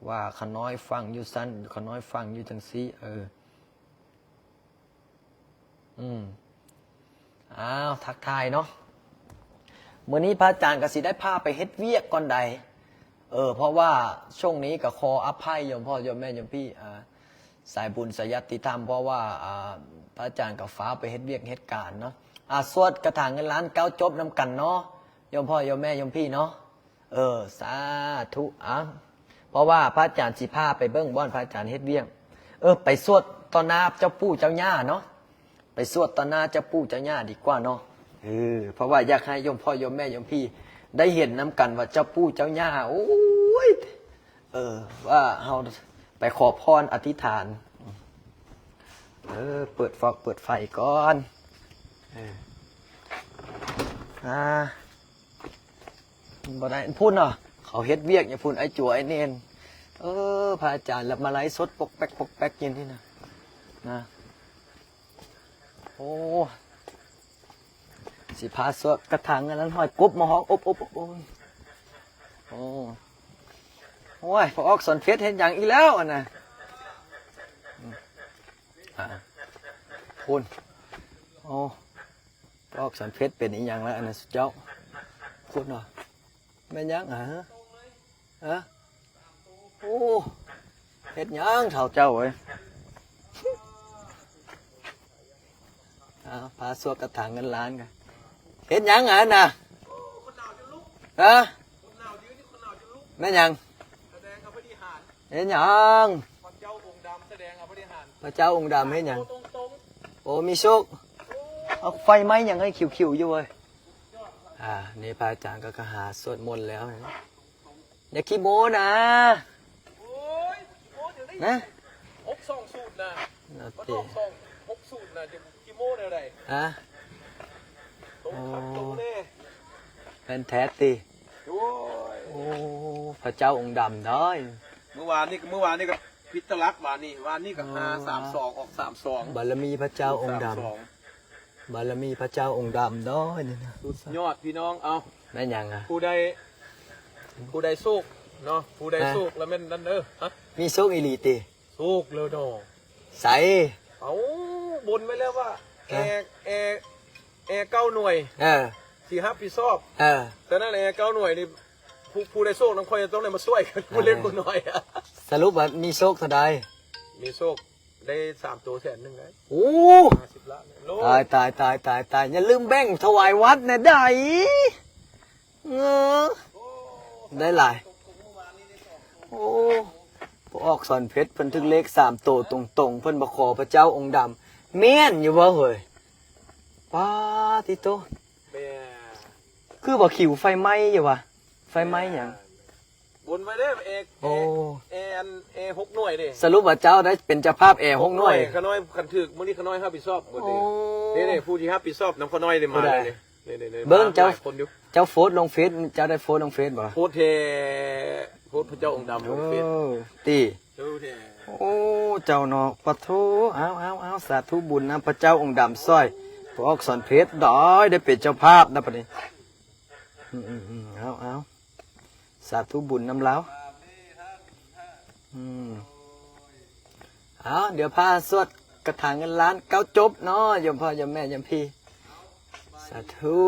ວ່າຂະນ້ອຍຟັງຢູ່ຊັ້ນ ຂະນ້ອຍຟັງຢູ່ຈັ່ງຊີ້. ເອີ ອືມ ອ້າວ ທັກທາຍເນາະ. ມື້ນີ້ພະອາຈານກໍຊິໄດ້ພາໄປເຮັດວຽກກ່ອນໃດ໋ ເອີ ເພາະວ່າຊ່ວງນີ້ກໍຂໍອະໄພໂຍມພໍ່ໂຍມແມ່ໂຍມພີ່ ອາ ສາຍບຸນສາຍຍາດຕິທຳ ເພາະວ່າ ອາ ພະອາຈານກໍຟ້າວໄປເຮັດວຽກເຮັດການເນາະ. ອາ ສວດກະຖາເງິນລ້ານເກົ້າຈົບນຳກັນເນາະ ໂຍມພໍ່ໂຍມແມ່ໂຍມພີ່ເນາະ. ເອີ ສາທຸ. ອາ ເພາະວ່າພະອາຈານຊິພາໄປເບິ່ງບ່ອນພະອາຈານເຮັດວຽກ. ເອີ ໄປສວດຕໍ່ໜ້າເຈົ້າປູ່ເຈົ້າຍ່າເນາະ ໄປສວດຕໍ່ໜ້າເຈົ້າປູ່ເຈົ້າຍ່າດີກວ່າເນາະ. ເອີ ເພາະວ່າຢາກໃຫ້ໂຍມພໍ່ໂຍມແມ່ໂຍມພີ່ໄດ້ເຫັນນຳກັນວ່າເຈົ້າປູ່ເຈົ້າຍ່າ ໂອ້ຍ ເອີ ວ່າເຮົາໄປຂໍພອນອະທິຖານ. ເອີ ເປີດຟອກເປີດໄຟກ່ອນ. ເອີ ອາ ບໍ່ໄດ້ພຸ້ນເນາະ ເຂົາເຮັດວຽກຢູ່ພຸ້ນ ໄອ້ຈົວໄອ້ເນນ. ເອີ ພະອາຈານລະມາໄລສົດປົກແປັກປົກແປັກຢູ່ນີ້ນະ ນະ. ໂອ້ ຊິພາສວດກະຖາເງິນລ້ານ ຫ້ອຍກົບມາຮ້ອງອົບໆໆ. ໂອ້ ໂອ້ຍ ພໍ່ອອກສອນເພັດເຮັດຫຍັງອີກແລ້ວຫັ້ນນະ. ອາ ພຸ້ນ ໂອ້ ພໍ່ອອກສອນເພັດເປັນອີຫຍັງລະອັນນັ້ນເຈົ້າ ພຸ້ນເນາະ. ແມ່ນຫຍັງ ອາ ຮະ? ໂອ້ ເຮັດຫຍັງເຖົ້າເຈົ້າເອີຍ? ອາ ພາສວດກະຖາເງິນລ້ານກະ ເຮັດຫຍັງອັນນະ? ຮະ? ແມ່ນຫຍັງ? ເຮັດຫຍັງ? ພະເຈົ້າອົງດຳເຮັດຫຍັງ? ໂອ້ ມີໂຊກ. ເອົາ ໄຟໄໝ້ຫຍັງໃຫ້ຂິວໆຢູ່ເວີຍ? ອາ ນີ້ພະອາຈານກໍຄາຫາສວດມົນແລ້ວ. ຢ່າຂີ້ໂມ້ນະ. ໂອ້ຍ ຂີ້ໂມ້ຈັ່ງໃດ? ນະ ຫົກສອງສູນນະ ມັນອອກສອງຫົກສູນນະ ຈະຂີ້ໂມ້ແນວໃດ? ຮະ? ໂຕຂັບໂຕແນ່ ແມ່ນແທ້ຕິ? ໂອ້ຍ ໂອ້ ພະເຈົ້າອົງດຳເດີ. ມື້ວານນີ້ ມື້ວານນີ້ກໍຜິດຕະຫຼັກ ວານນີ້ ວານນີ້ກໍຫ້າສາມສອງ ອອກສາມສອງ. ບາລະມີພະເຈົ້າອົງດຳ ບາລະມີພະເຈົ້າອົງດຳເດີນີ້ນະ ສຸດຍອດພີ່ນ້ອງ. ເອົ້າ ແມ່ນຫຍັງອະ? ຜູ້ໃດ ຜູ້ໃດໂຊກເນາະ ຜູ້ໃດໂຊກລະແມ່ນນັ້ນເດີ. ຮະ? ມີໂຊກອີ່ຫຼີຕິ? ໂຊກແລ້ວເນາະ. ໃສ? ເອົ້າ ບົນໄວ້ແລ້ວວ່າ ແອ ແອ ແອເກົ້າໜ່ວຍ ເອີ ຊິຮັບຜິດຊອບ. ເອີ ສະນັ້ນແອເກົ້າໜ່ວຍນີ້ ຜູ້ ຜູ້ໃດໂຊກນຳຂ້ອຍຕ້ອງໄດ້ມາຊ່ວຍກັນ ຜູ້ເລັກຜູ້ນ້ອຍ. ສະຫຼຸບວ່າມີໂຊກເທົ່າໃດ? ມີໂຊກ ໄດ້ສາມໂຕແສນໜຶ່ງໄດ໋. ໂອ້ ຫ້າສິບລ້ານ. ຕາຍ ຕາຍ ຕາຍ ຕາຍ ຕາຍ. ຢ່າລືມແບ່ງຖວາຍວັດແດ່ໃດ໋. ເອີ ໄດ້ຫຼາຍ. ໂອ້ ພໍ່ອອກສອນເພັດເພິ່ນຖືກເລກສາມໂຕຕົງໆ ເພິ່ນມາຂໍພະເຈົ້າອົງດຳ. ແມ່ນຢູ່ບໍ່ເຮີ້ຍ? ປາຕິໂຕ ແມ່ນ ຄືວ່າຂິວໄຟໄໝ້ຢູ່ຫວາ? ໄຟໄໝ້ຫຍັງ? ບົນໄວ້ເດ້ ແອ ໂອ້ ແອ ແອອັນ ແອຫົກໜ່ວຍເດ້. ສະຫຼຸບວ່າເຈົ້າໄດ້ເປັນເຈົ້າພາບແອຫົກໜ່ວຍ. ຂະນ້ອຍ ຄັນຖືກມື້ນີ້ຂະນ້ອຍຮັບຜິດຊອບໝົດເດ້. ໂອ້ ນີ້ໆ ຜູ້ທີ່ຮັບຜິດຊອບນຳຂະນ້ອຍເດ້ມາເລີຍ. ເບິ່ງເຈົ້າ ມາຫຼາຍຄົນຢູ່. ເຈົ້າໂພສລົງເຟສ ເຈົ້າໄດ້ໂພສລົງເຟສບໍ່? ໂພສແທ້ ໂພສພະເຈົ້າອົງດຳລົງເຟສ. ເອີ ຕິ ໂອ້ ເຈົ້າເນາະ ປະໂທ. ເອົາ ເອົາ ເອົາ ສາທຸບຸນນຳພະເຈົ້າອົງດຳຊ່ອຍ ພວກອັກສອນເພັດ ໄດ້ ໄດ້ເປັນເຈົ້າພາບນະບັດນີ້. ອືມ ເອົາ ເອົາ ສາທຸບຸນນຳລາວ. ອືມ ເອົາ ດຽວພາສວດກະຖາເງິນລ້ານເກົ້າຈົບເນາະ ໂຍມພໍ່ ໂຍມແມ່ ໂຍມພີ່. ສາທຸ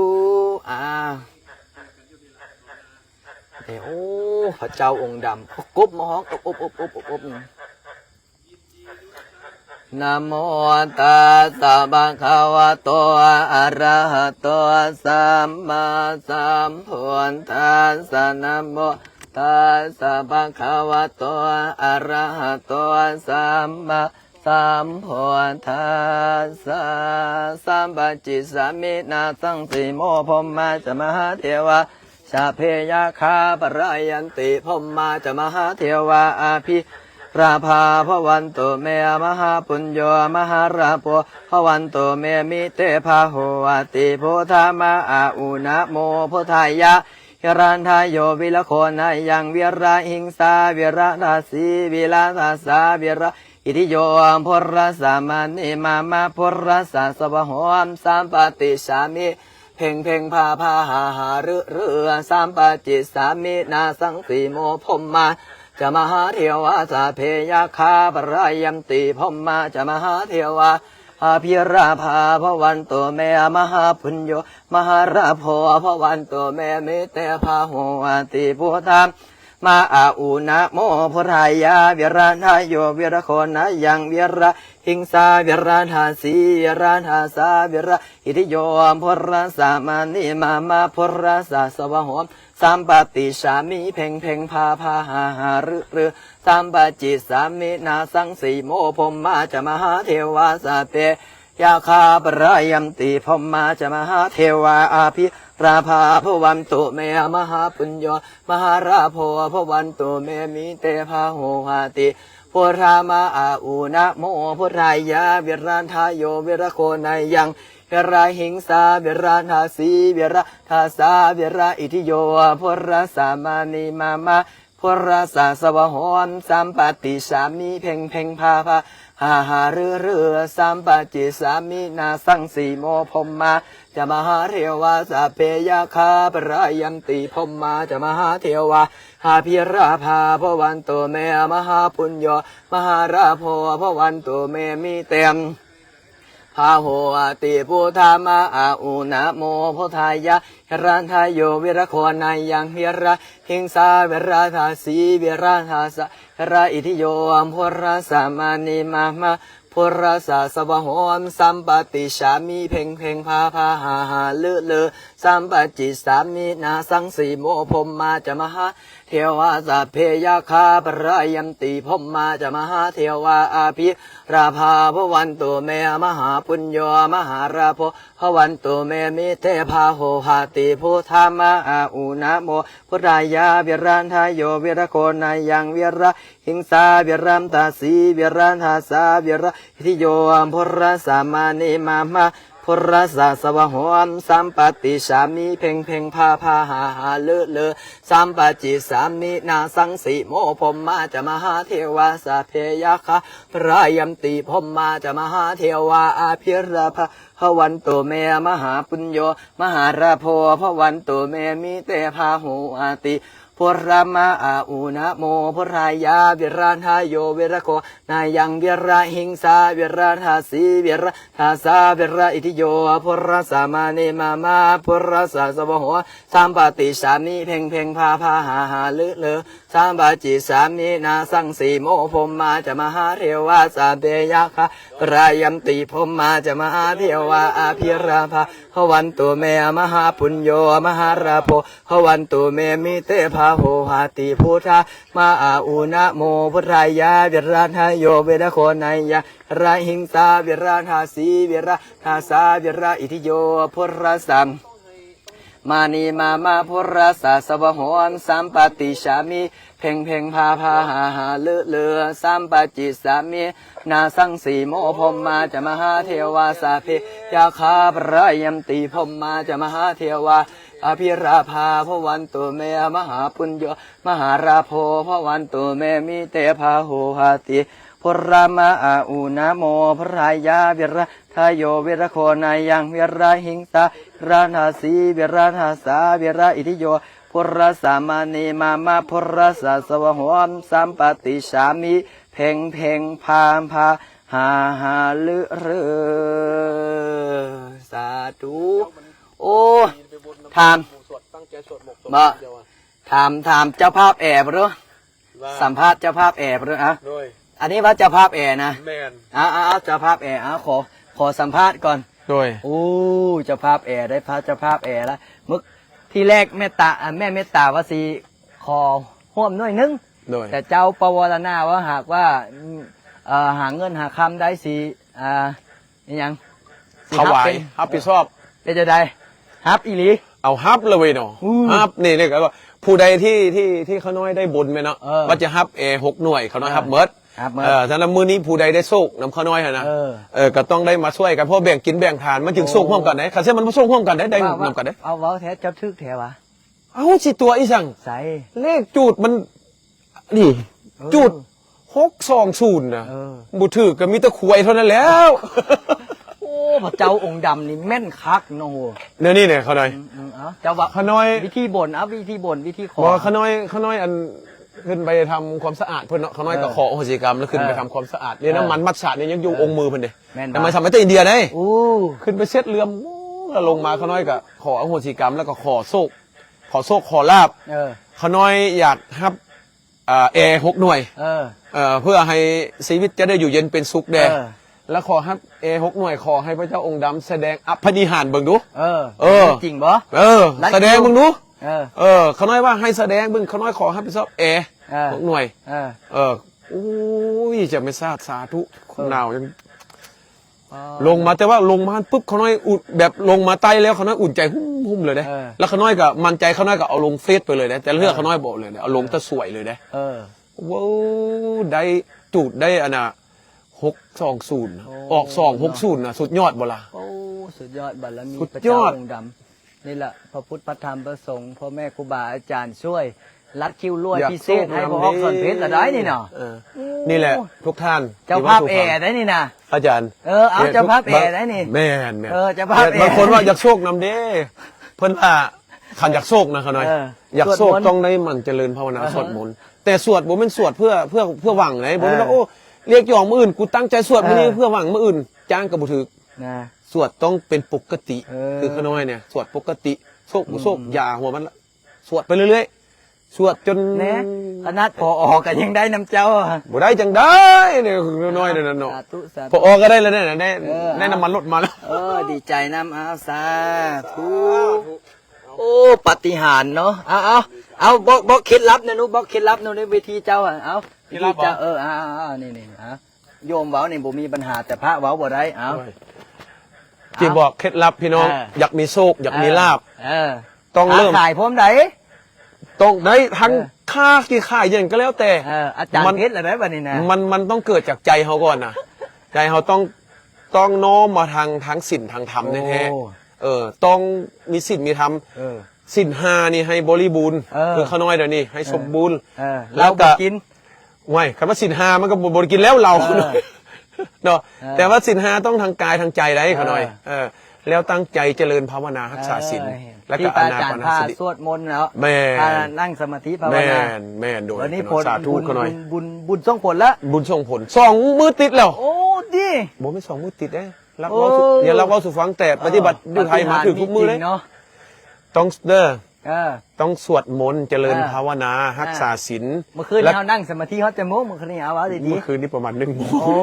ອາ ເອີ ໂອ້ ພະເຈົ້າອົງດຳ ກົບມາຮ້ອງ ອົບ ອົບ ອົບ ອົບ ອົບ ອົບ. ນະໂມຕັດສະ ພະຄະວະໂຕ ອະຣະຫະໂຕ ສຳມາສຳພຸດທັດສະ. ນະໂມຕັດສະ ພະຄະວະໂຕ ອະຣະຫະໂຕ ສຳມາສຳພຸດທັດສະ. ສຳປະຈິດສາມິນາສັງ ສີໂມ ພົມມາຈະ ມະຫາເທວາ ສະເພ ຍັກຂາ ພະຣາຍັນຕິ ພົມມາຈະ ມະຫາເທວາ ອະພິລາພາ ພະວັນຕຸ ເມ ອະມະຫາປຸນໂຍ ມະຫາລາໂພ ພະວັນຕຸ ເມ ມິເຕ ພະໂຫວະຕິ ພຸດທາມາ ອາອຸນະໂມ ພຸດທາຍະ ວິລັນທະໂຍ ວິລະໂຄນາຍັງ ວິລະຫິງສາ ວິລະທາສີ ວິລະທັດສາ ວິລະ ອິຕິໂຍ ພຸດທະສະ ມະນີ ມາມະ ພຸດທະສະ ສະວະໂຫ ສຳປະຕິສາມິ ເພັງເພັງ ພາພາ ຫາຫາ ລືລື ສຳປະຈິດສາມິ ນາສັງສີໂມ ພົມມາ ຈະ ມະຫາເທວາ ສັບເພ ຍັກຂາ ປະລາຍັນຕິ ພົມມາ ຈະ ມະຫາເທວາ ອະພິລາພາ ພະວັນຕຸ ເມ ມະຫາປຸນໂຍ ມະຫາລາໂພ ພະວັນຕຸ ເມ ມິເຕ ພາໂຫ ຫະຕິ ພຸດທາ ມາ ອາ ອຸ ນະໂມ ພຸດທາຍາ ວິລະທາໂຍ ວິລະໂຄນາຍັງ ວິລະຫິງສາ ວິລະທາສີ ວິລະທາສາ ວິລະອິທິໂຍ ພຸດທະສະ ມະນີ ມາມະ ພຸດທະສະ ສະວະໂຫ ສຳປະຕິສາມິ ເພັງເພັງ ພາພາ ຫາຫາ ລືລື ສຳປະຈິດສາມິ ນາສັງສີໂມ ພົມມາ ຈະ ມະຫາເທວາ ສັບເພ ຍັກຂາ ປະລາຍັນຕິ ພົມມາ ຈະ ມະຫາເທວາ ອະພິລາພາ ພະວັນຕຸ ເມ ມະຫາປຸນໂຍ ມະຫາລາໂພ ພະວັນຕຸ ເມ ມິເຕ ພາໂຫ ຫະຕິ ພຸດທາ ມາ ອາ ອຸ ນະໂມ ພຸດທາຍາ ວິລະທາໂຍ ວິລະໂຄນາຍັງ ວິລະຫິງສາ ວິລະທາສີ ວິລະທາສາ ວິລະອິທິໂຍ ພຸດທະສະ ມະນີ ມາມະ ພຸດທະສະ ສະວະໂຫ ສຳປະຕິສາມິ ເພັງເພັງ ພາພາ ຫາຫາ ລືລື ສຳປະຈິດສາມິ ນາສັງສີໂມ ພົມມາ ຈະ ມະຫາເທວາ ສັບເພ ຍັກຂາ ປະລາຍັນຕິ ພົມມາ ຈະ ມະຫາເທວາ ອະພິລາພາ ພະວັນຕຸ ເມ ມະຫາປຸນໂຍ ມະຫາລາໂພ ພະວັນຕຸ ເມ ມິເຕ ພາໂຫ ຫະຕິ ພຸດທາ ມາ ອາ ອຸ ນະໂມ ພຸດທາຍາ ວິລະທາໂຍ ວິລະໂຄນາຍັງ ວິລະຫິງສາ ວິລະທາສີ ວິລະທາສາ ວິລະອິທິໂຍ ພຸດທະສະ ມະນີ ມາມະ ພຸດທະສະ ສະວະໂຫ ສຳປະຕິສາມິ ເພັງເພັງ ພາພາ ຫາຫາ ລືລື ສຳປະຈິດສາມິ ນາສັງສີໂມ ພົມມາ ຈະ ມະຫາ ເທວາ ສັບເພ ຍັກຂາ ປະລາຍັນຕິ ພົມມາ ຈະ ມະຫາເທວາ ອະພິລາພາ ພະວັນຕຸ ເມ ມະຫາປຸນໂຍ ມະຫາລາໂພ ພະວັນຕຸ ເມ ມິເຕ ພາໂຫ ຫະຕິ ພຸດທາ ມາ ອາ ອຸ ນະໂມ ພຸດທາຍາ ວິລະທາໂຍ ວິລະໂຄນາຍັງ ວິລະຫິງສາ ວິລະທາສີ ວິລະທາສາ ວິລະອິທິໂຍ ພຸດທະສະ ມະນີ ມາມະ ພຸດທະສະ ສະວະໂຫ ສຳປະຕິສາມິ ເພັງເພັງ ພາພາ ຫາຫາ ລືລື ສຳປະຈິດສາມິ ນາສັງສີໂມ ພົມມາ ຈະ ມະຫາເທວາ ສັບເພ ຍັກຂາ ປະລາຍັນຕິ ພົມມາ ຈະ ມະຫາເທວາ ອະພິລາພາ ພະວັນຕຸ ເມ ມະຫາປຸນໂຍ ມະຫາລາໂພ ພະວັນຕຸ ເມ ມິເຕ ພາໂຫ ຫະຕິ ພຸດທາ ມາ ອາ ອຸ ນະໂມ ພຸດທາຍາ ວິລະທາໂຍ ວິລະໂຄນາຍັງ ວິລະຫິງສາ ວິລະທາສີ ວິລະທາສາ ວິລະອິທິໂຍ ພຸດທະສະ ມະນີ ມາມະ ພຸດທະສະ ສະວະໂຫ ສຳປະຕິສາມິ ເພັງເພັງ ພາພາ ຫາຫາ ລືລື ສຳປະຈິດສາມິ ນາສັງສີໂມ ພົມມາ ຈະ ມະຫາເທວາ ສັບເພ ຍັກຂາ ປະລາຍັນຕິ ພົມມາ ຈະ ມະຫາເທວາ ອະພິລາພາ ພະວັນຕຸ ເມ ມະຫາປຸນໂຍ ມະຫາລາໂພ ພະວັນຕຸ ເມ ມິເຕ ພາໂຫ ຫະຕິ ພຸດທາ ມາ ອາ ອຸ ນະໂມ ພຸດທາຍາ ວິລະທາໂຍ ວິລະໂຄນາຍັງ ວິລະຫິງສາ ວິລະທາສີ ວິລະທາສາ ວິລະອິທິໂຍ ພຸດທະສະ ມະນີ ມາມະ ພຸດທະສະ ສະວະໂຫ ສຳປະຕິສາມິ ເພັງເພັງ ພາພາ ຫາຫາ ລືລື ສຳປະຈິດສາມິ ນາສັງສີໂມ ພົມມາ ຈະ ມະຫາເທວາ ສັບເພ ຍັກຂາ ປະລາຍັນຕິ ພົມມາ ຈະ ມະຫາເທວາ ອະພິລາພາ ພະວັນຕຸ ເມ ມະຫາປຸນໂຍ ມະຫາລາໂພ ພະວັນຕຸ ເມ ມິເຕ ພາໂຫ ຫະຕິ ພຸດທາ ມາ ອາ ອຸ ນະໂມ ພຸດທາຍາ ວິລະທາໂຍ ວິລະໂຄນາຍັງ ວິລະຫິງສາ ວິລະທາສີ ວິລະທາສາ ວິລະອິທິໂຍ ພຸດທະສະ ມະນີ ມາມະ ພຸດທະສະ ສະວະໂຫ ສຳປະຕິສາມິ ເພັງເພັງ ພາພາ ຫາຫາ ລືລື ສາທຸ ໂອ້ ຖາມ ບໍ່ ຖາມ ຖາມເຈົ້າພາບແອບໍ່ເດີ້ ວ່າ ສຳພາດເຈົ້າພາບແອບໍ່ເດີ້ ອະ ໂດຍ ອັນນີ້ວ່າເຈົ້າພາບແອນະ ແມ່ນ ເອົາ ເອົາ ເອົາ ເຈົ້າພາບແອ ເອົາ ຂໍ ຂໍສຳພາດກ່ອນ ໂດຍ ໂອ້ ເຈົ້າພາບແອໄດ້ພາ ເຈົ້າພາບແອລະ ມື້ທີແລກແມ່ຕາ ແມ່ເມດຕາວ່າຊິຂໍຮ່ວມໜ້ອຍໜຶ່ງ ໂດຍ ແຕ່ເຈົ້າປະວາລະນາວ່າຫາກວ່າ ເອີ ຫາເງິນຫາຄຳໄດ້ຊິ ອ່າ ອີຫຍັງ ຊິຮັບ ຖວາຍ ເປັນ ຮັບຜິດຊອບ ເປັນຈັ່ງໃດ ຮັບອີ່ຫຼີ ເອົາ ຮັບລະເວີຍເນາະ ອືມ ຮັບນີ້ເລີຍ ຜູ້ໃດທີ່ ທີ່ ທີ່ຂ້ານ້ອຍໄດ້ບຸນແມ່ນເນາະ ເອີ ວ່າຈະຮັບແອຫົກໜ່ວຍ ຂ້ານ້ອຍ ເອີ ຮັບໝົດ ຮັບໝົດ ເອີ ສຳລັບມື້ນີ້ຜູ້ໃດໄດ້ໂຊກນຳຂ້ານ້ອຍຫັ້ນນະ ເອີ ເອີ ກໍຕ້ອງໄດ້ມາຊ່ວຍກັນ ເພາະແບ່ງກິນແບ່ງທານ ມັນຈຶ່ງໂຊກ ໂອ້ ພ້ອມກັນເດ້ ຄັນຊັ້ນມັນບໍ່ໂຊກພ້ອມກັນເດ້ ໄດ້ ວ່າ ນຳກັນເດ້ ເອົາ ເວົ້າແທ້ ເຈົ້າຖືກແທ້ຫວາ ເອົາ ຊິຕົວະອີ່ຫຍັງ ໃສ ເລກຈູດມັນ ນີ້ ເອີ ຈູດ ໂຄ ຫົກສອງສູນນະ ເອີ ບໍ່ຖືກກໍມີແຕ່ຄວາຍເທົ່ານັ້ນແລ້ວ. ໂອ້ ພະເຈົ້າອົງດຳນີ້ແມ່ນຄັກເນາະ. ແນວນີ້ແຫຼະ ຂ້ານ້ອຍ ອືມໆ ເອົາ ເຈົ້າວ່າ ຂ້ານ້ອຍ ວິທີບົນ ເອົາ ວິທີບົນ ວິທີຂໍ. ບໍ່ ຂ້ານ້ອຍ ຂ້ານ້ອຍ ອັນ ຂຶ້ນໄປທຳຄວາມສະອາດເພິ່ນເນາະ ຂ້ານ້ອຍກໍ ເອີ ຂໍອະໂຫສິກຳ ແລ້ວຂຶ້ນໄປ ເອີ ທຳຄວາມສະອາດ. ນີ້ ເອີ ນ້ຳມັນໝັດສາດນີ້ຍັງຢູ່ ເອີ ອົງມືເພິ່ນເດ້. ແມ່ນ ແຕ່ມັນສາມາດແຕ່ອິນເດຍໄດ້. ໂອ້ ຂຶ້ນໄປເຊັດເຫຼື້ອມ ໂອ້ ແລ້ວລົງມາ ຂ້ານ້ອຍກໍຂໍອະໂຫສິກຳ ແລ້ວກໍຂໍໂຊກ ຂໍໂຊກຂໍລາບ. ເອີ ຂ້ານ້ອຍຢາກຮັບ ອ່າ ແອຫົກໜ່ວຍ ເອີ ເອີ ເພື່ອໃຫ້ຊີວິດຈະໄດ້ຢູ່ເຢັນເປັນສຸກແດ່. ເອີ ແລ້ວຂໍຮັບແອຫົກໜ່ວຍ ຂໍໃຫ້ພະເຈົ້າອົງດຳສະແດງອະພະນິຫານເບິ່ງດູ. ເອີ ເອີ ຈິງບໍ່? ເອີ ສະແດງເບິ່ງດູ. ເອີ ເອີ ຂ້ານ້ອຍວ່າໃຫ້ສະແດງເບິ່ງ ຂ້ານ້ອຍຂໍຮັບຜິດຊອບແອ ເອີ ຫົກໜ່ວຍ. ເອີ ເອີ ໂອ້ຍ ຈະແມ່ນສາ ສາທຸ ເອີ ໜາວຈັ່ງ ອໍ ລົງມາ ແຕ່ວ່າລົງມາປຶບ ຂ້ານ້ອຍອຸ່ນ ແບບລົງມາໃຕ້ແລ້ວ ຂ້ານ້ອຍອຸ່ນໃຈຫຸ້ມໆເລີຍເດ້. ເອີ ແລ້ວຂ້ານ້ອຍກໍໝັ້ນໃຈ ຂ້ານ້ອຍກໍເອົາລົງເຟສໄປເລີຍເດ້ ແຕ່ເທື່ອ ເອີ ຂ້ານ້ອຍບອກເລີຍເດ້ ເອົາລົງ ເອີ ແຕ່ສວຍເລີຍເດ້. ເອີ ເວົ້າໄດ້ຈູດໄດ້ອັນນ່າ ຫົກສອງສູນ ໂອ້ ອອກສອງຫົກສູນນະ ສຸດຍອດບໍ່ລະ? ໂອ້ ສຸດຍອດບາລະມີ ສຸດຍອດ ພະເຈົ້າອົງດຳ. ນີ້ລະ ພະພຸດ ພະທຳ ພະສົງ ພໍ່ແມ່ຄູບາອາຈານຊ່ວຍລັດຄິວລວຍພິເສດໃຫ້ພໍ່ອອກສອນເພັດລະໄດ໋ນີ້ນະ. ເອີ ນີ້ແຫຼະ ໂອ້ ທຸກທ່ານ ເຈົ້າພາບແອໄດ໋ນີ້ນະ ອາຈານ. ເອີ ເອົາ ເຈົ້າພາບແອໄດ໋ນີ້. ແມ່ນໆ ເອີ ເຈົ້າພາບແອ ບາງຄົນວ່າຢາກໂຊກນຳເດ້ ເພິ່ນວ່າຄັນຢາກໂຊກນະ ຂ້ານ້ອຍ ເອີ ຢາກໂຊກ ສວດມົນ ຕ້ອງໄດ້ໝັ່ນຈະເລີນພາວະນາ ເອີ ສວດມົນ. ແຕ່ສວດບໍ່ແມ່ນສວດເພື່ອ ເພື່ອ ເພື່ອຫວັງໃດ໋ ບໍ່ແມ່ນວ່າ ເອີ ໂອ້ ລຽກຢອງມື້ອື່ນ ກູຕັ້ງໃຈສວດມື້ນີ້ ເອີ ເພື່ອຫວັງມື້ອື່ນ ຈ້າງກໍບໍ່ຖືກນະ. ສວດຕ້ອງເປັນປົກກະຕິ ເອີ ຄືຂ້ານ້ອຍນີ້ ສວດປົກກະຕິ ໂຊກບໍ່ໂຊກ ອືມ ຢ່າຫົວມັນລະ ສວດໄປເລື້ອຍໆ ສວດຈົນ ແນ່ ຂະໜາດ ຜອ ກໍຍັງໄດ້ນຳເຈົ້າ ບໍ່ໄດ້ຈັ່ງໃດ໋ ນ້ອຍໆນັ້ນເນາະ. ສາທຸ ສາທຸ ຜອ ກໍໄດ້ແລ້ວ ໄດ້ ເອີ ໄດ້ນ້ຳມັນລົດມາແລ້ວ. ເອີ ດີໃຈນຳ ເອົາ ສາທຸ ສາທຸ. ໂອ້ ປາຕິຫານເນາະ. ເອົາ ເອົາ ເອົາ ບອກ ບອກເຄັດລັບແດ່ລູກ ບອກເຄັດລັບໃນເວທີເຈົ້າ ເອົາ ເຄັດລັບ ວິທີເຈົ້າ ເອີ ເອົາ ເອົາ ເອົາ ນີ້ໆ ເອົາ ໂຍມເວົ້ານີ້ບໍ່ມີບັນຫາ ແຕ່ພະເວົ້າບໍ່ໄດ້. ເອົາ ໂອ້ຍ ຊິບອກເຄັດລັບພີ່ນ້ອງ ເອີ ຢາກມີໂຊກ ຢາກມີລາບ ເອີ ຕ້ອງເລີ່ມ ຄ້າຂາຍພ້ອມໃດ ຕ້ອງໄດ້ທັງ ເອີ ຄ້າ ຊິຂາຍຫຍັງກໍແລ້ວແຕ່ ເອີ ອາຈານ ມັນ ເຮັດແລ້ວໄດ໋ບັດນີ້ນະ ມັນ ມັນຕ້ອງເກີດຈາກໃຈເຮົາກ່ອນນະ ໃຈເຮົາຕ້ອງ ຕ້ອງນ້ອມມາທາງ ທາງສິນທາງທຳແທ້ໆ. ໂອ້ ເອີ ຕ້ອງມີສິນມີທຳ ເອີ ສິນຫ້ານີ້ໃຫ້ບໍລິບູນ ເອີ ຄືຂ້ານ້ອຍດຽວນີ້ໃຫ້ ເອີ ສົມບູນ ເອີ ແລ້ວກໍ ເຫຼົ້າບໍ່ກິນ ໂອ້ຍ ຄັນວ່າສິນຫ້າມັນກໍບໍ່ ບໍ່ໄດ້ກິນແລ້ວເຫຼົ້າ ເອີ ເນາະ ເອີ ແຕ່ວ່າສິນຫ້າຕ້ອງທາງກາຍທາງໃຈໄດ໋ ເອີ ຂ້ານ້ອຍ ເອີ ແລ້ວຕັ້ງໃຈຈະເລີນພາວະນາຮັກສາສິນ ເອີ ແລ້ວກໍອານາປານະສະຕິ ທີ່ພະອາຈານພາສວດມົນເນາະ ແມ່ນ ພານັ່ງສະມາທິພາວະນາ ແມ່ນ ແມ່ນ ໂດຍ ບັດນີ້ຜົນ ສາທຸ ຂ້ານ້ອຍ ບຸນ ບຸນ ບຸນສົ່ງຜົນລະ ບຸນສົ່ງຜົນ ສອງມື້ຕິດແລ້ວ ໂອ້ ຕິ ບໍ່ແມ່ນສອງມື້ຕິດເດ້ ລັກເວົ້າ ໂອ້ ຢ່າລັກເວົ້າສູ່ຟັງ ແຕ່ປະຕິບັດຢູ່ໄທມາຖືກທຸກມື້ເດ້ ເອີ ປາຕິຫານມີຈິງເນາະ ຕ້ອງເດີ ເອີ ຕ້ອງສວດມົນ ຈະເລີນ ເອີ ພາວະນາ ເອີ ຮັກສາສິນ ເມື່ອຄືນນີ້ເຮົານັ່ງສະມາທິຮອດຈັກໂມງ ເມື່ອຄືນນີ້ ເອົາ ເອົາດີໆ ເມື່ອຄືນນີ້ປະມານໜຶ່ງໂມງ ໂອ້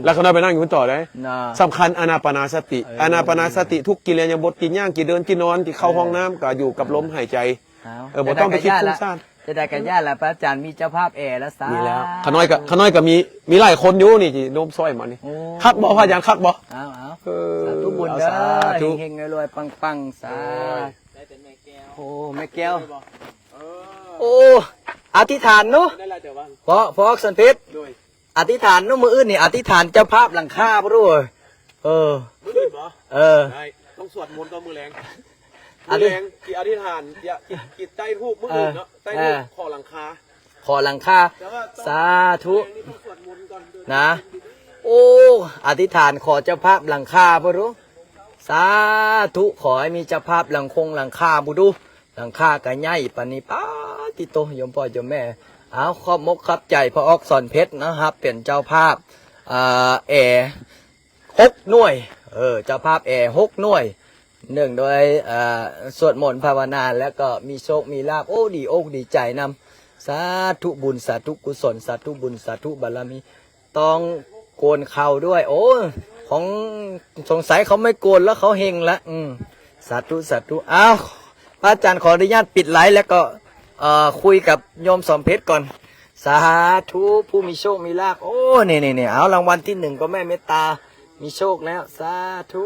ແລ້ວຂ້ານ້ອຍໄປນັ່ງຢູ່ພຸ້ນຕໍ່ເດ້ ນະ ສຳຄັນອານາປານະສະຕິ ເອີ ອານາປານະສະຕິ ທຸກກິລິຍາບດ ກິນຫຍັງ ກິນເດີນ ກິນນອນ ກິນເຂົ້າ ເອີ ຫ້ອງນ້ຳ ກໍຢູ່ກັບລົມຫາຍໃຈ ເອີ ເອີ ບໍ່ຕ້ອງໄປຄິດ ຈະໄດ້ ຟຸ້ງສ້ານ ຈະໄດ້ກັນຍາລະ ພະອາຈານມີເຈົ້າພາບແອລະຊະ ມີແລ້ວ ຂ້ານ້ອຍກໍ ຂ້ານ້ອຍກໍມີ ມີຫຼາຍຄົນຢູ່ນີ້ທີ່ໂນ້ມຊ່ອຍມານີ້ ໂອ້ ຄັກບໍ່ ພະອາຈານ ຄັກບໍ່? ເອົາ ເອົາ ເອີ ສາທຸບຸນເດີ ເອົາ ສາທຸ ເຮັງໆ ລວຍໆ ປັງໆ ສາ ໂອ້ຍ ໄດ້ແຕ່ແມ່ແກ້ວ ໂອ້ ແມ່ແກ້ວ ເອີ ໂອ້ ອະທິຖານເນາະ ໄດ້ຫຼາຍແຕ່ວ່າ ເພາະ ເພາະອັກສັນເພັດ ໂດຍ ອະທິຖານເນາະ ມື້ອື່ນນີ້ອະທິຖານເຈົ້າພາບຫຼັງຄາພຸ້ນເດີ ເອີ ມື້ອື່ນບໍ່? ເອີ ໄດ້ ຕ້ອງສວດມົນຕອນມື້ແລງ ອັນນີ້ ມື້ແລງຊິອະທິຖານ ຊິ ຊິ ຊິໃຕ້ທູບມື້ອື່ນເນາະ ເອີ ໃຕ້ທູບ ເອີ ຂໍຫຼັງຄາ ຂໍຫຼັງຄາ ແຕ່ວ່າຕ້ອງ ສາທຸ ມື້ແລງນີ້ຕ້ອງສວດມົນກ່ອນ ນະ ໂອ້ ອະທິຖານຂໍເຈົ້າພາບຫຼັງຄາພຸ້ນດູ ສາທຸ ຂໍໃຫ້ມີເຈົ້າພາບຫຼັງຄົງຫຼັງຄາພຸ້ນດູ ຫຼັງຄາກະໃຫຍ່ປານນີ້ ປາຕິໂຕ ໂຍມພໍ່ໂຍມແມ່ ເອົາ ຂອບມົກຂອບໃຈພໍ່ອອກສອນເພັດເນາະ ຮັບເປັນເຈົ້າພາບ ອ່າ ແອ ຫົກໜ່ວຍ ເອີ ເຈົ້າພາບແອຫົກໜ່ວຍ ເນື່ອງໂດຍ ເອີ ສວດມົນພາວະນາ ແລ້ວກໍມີໂຊກມີລາບ ໂອ້ ດີອົກດີໃຈນຳ ສາທຸບຸນ ສາທຸກຸສົນ ສາທຸບຸນ ສາທຸບາລະມີ ຕ້ອງໂກນເຂົ້າດ້ວຍ ໂອ້ ຂອງ ສົງໄສເຂົາໄມ່ໂກນແລ້ວ ເຂົາເຮັງລະ ອືມ ສາທຸ ສາທຸ ອ້າວ ພະອາຈານຂໍອະນຸຍາດປິດໄລຟ໌ ແລ້ວກໍ ເອີ ຄຸຍກັບໂຍມສອນເພັດກ່ອນ ສາທຸ ຜູ້ມີໂຊກມີລາບ ໂອ້ ນີ້ໆໆ ເອົາ ລາງວັນທີໜຶ່ງກໍແມ່ເມດຕາ ມີໂຊກແລ້ວ ສາທຸ.